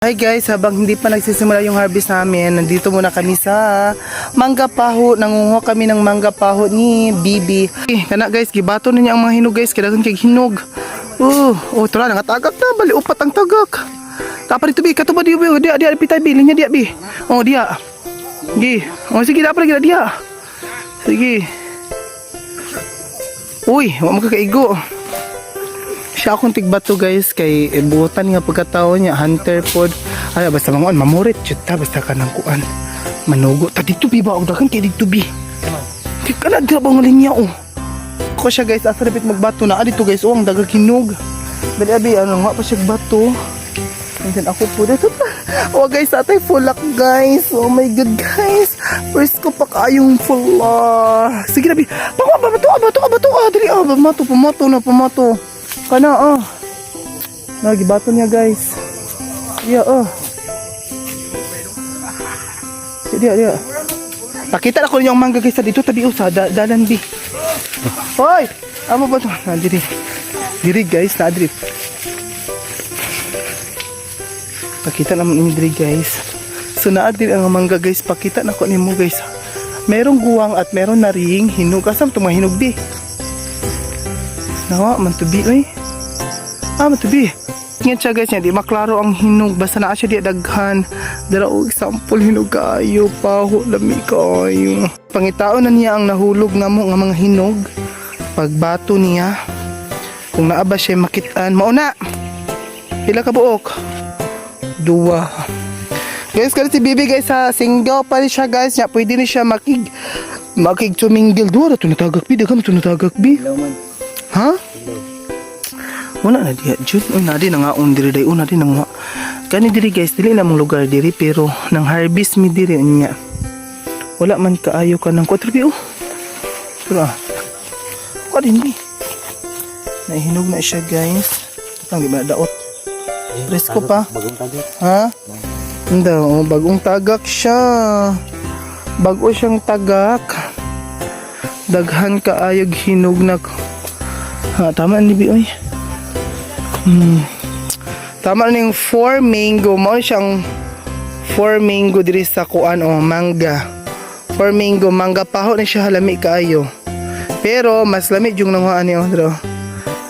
Hi guys, habang hindi pa nagsisimula yung harvest namin, nandito muna kami sa Mangga Paho. Nangunguha kami ng mangga paho ni Bibi. Eh, kana guys, gibato na niya ang mga hinog guys, kailangan kay hinog. Oh, tara, nangatagak na, bali upat ang tagak. Tapa dito bi, kato ba diyo bi? Dia, dia, pitay bi, linya dia bi. Oh, dia. Gi. Oh, sige, dapat lagi dia. Sige. Uy, wa mo kakaigo. Siya akong tigbato guys kay buotan nga pagkatao niya, hunter pod. Ay, basta manguan mamurit jud ta, basta kanang kuan manugo ta dito bi ba, og daghan kay dito bi. Di kana dira ba nga linya, oh. Ko siya guys, asa dapat magbato na dito guys, oh, ang daghang hinog. Dali abi, ano nga pa siya bato. And then ako po dito pa. Oh guys, atay fulak guys. Oh my God guys. First ko pa kayong fulak. Sige na bi. Pako ba bato, bato, bato, ah, dali ah, mato, pamato na, pamato. Kana ah. Nagibato niya guys. Iya ah. Dia dia. Pakita na ko ninyo ang mangga guys sa dito tabi oh, sa dalan bi. Hoy! Amo ba to? Na diri. Diri guys, na diri. Pakita naman ninyo diri guys. So naa diri ang mangga guys, pakita na ko nimo guys. Merong guwang at meron na ring hinog. Asam itong mga hinog bi? Nawa, man to bi oy. Ah, man to bi. Nga siya guys, niya, di maklaro ang hinog. Basta naa siya di daghan. Dara og example, hinog kaayo, paho, lami kaayo. Pangitaon na niya ang nahulog na mo nga mga hinog. Pagbato niya. Kung naa ba siya makitaan. Mauna! Pila ka buok? Duwa. Guys, kasi si Bibi guys ha, single pa rin siya guys. Niya, pwede ni siya makig tumingil. Duwa ra to natagak bi, daghan to natagak bi. Ha? Wala na diya jud. Uy, na di nangaon diri day. Una di nangwa. Kani diri guys, dili na mong lugar diri pero nang harvest mi diri niya. Wala man kaayo ka ng 4 bi oh. Pero ah. Ko din bi. Nahinog na siya guys. Ang di ba daot? Presko pa. Bagong tagak. Ha? Hindi, oh, bagong tagak siya. Bago siyang tagak. Daghan kaayog hinog na. Ha, tama ni Bi oy. Tama na yung 4 mango. Mao siyang 4 mango diri sa kuan oh, mangga. 4 mango, mangga paho na siya, lami kaayo. Pero mas lami yung nanguhaan niyo, oh,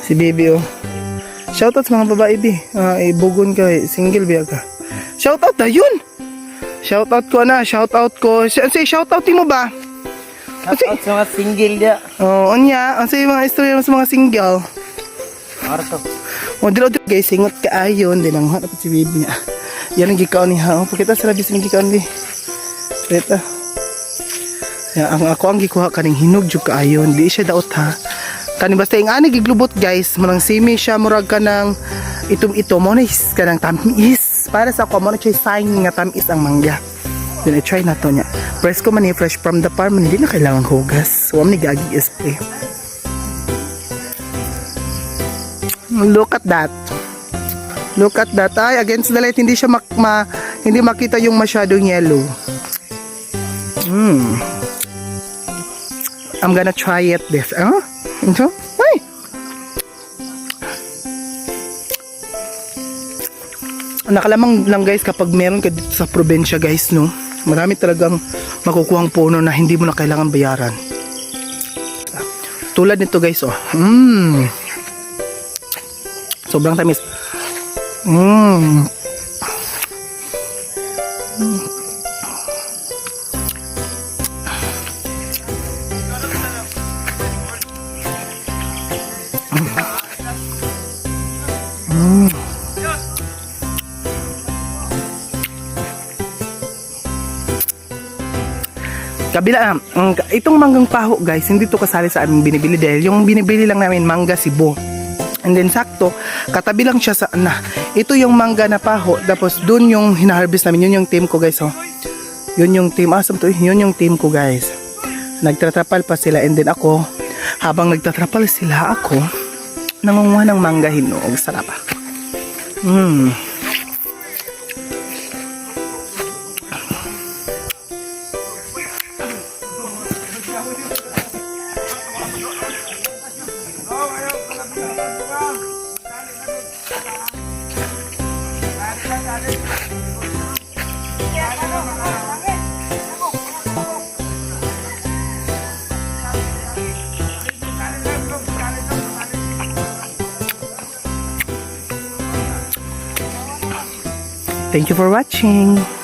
si baby oh. Shoutout sa mga babae bi. Ah, ibugon ka, single biya ka. Shoutout dayon. Shoutout ko na, shoutout ko. Say shoutout mo ba? Shout out sa mga single dia. Oh, unya, ang say mga istorya mo sa mga single. Arto. Oh, dilo dilo guys, ingot kaayo, hindi nang hanap si baby niya. Yan ang gikaon niya. Oh, pakita sa labis ang gikaon bi. Reta. Ya, ang ako ang gikuha kaning hinog jud kaayo, hindi siya daot ha. Kani basta yung ani giglubot guys, manang simi siya murag kanang itom-itom mo na is kanang tamis. Para sa ako mo na siya sign nga tamis ang mangga. Then I try na to niya. Presko man ni, fresh from the farm man, hindi na kailangan hugas. Wa man ni gagi spray. Look at that. Look at that. Ay, against the light, hindi siya hindi makita yung masyadong yellow. I'm gonna try it this. Ah? Ito? Ay! Nakalamang lang guys kapag meron ka dito sa probinsya guys, no? Marami talagang makukuhang puno na hindi mo na kailangan bayaran. Tulad nito guys, oh. Sobrang tamis. Kabila, itong manggang paho guys, hindi to kasali sa aming binibili dahil yung binibili lang namin mangga Cebu. And then sakto, katabi lang siya sa na. Ito yung mangga na paho, tapos dun yung hinaharvest namin, yun yung team ko guys, oh. Yun yung team, asam to, eh? Yun yung team ko guys. Nagtatrapal pa sila and then ako, habang nagtatrapal sila ako, nangunguha ng mangga hinog. Sarap ah. Thank you for watching.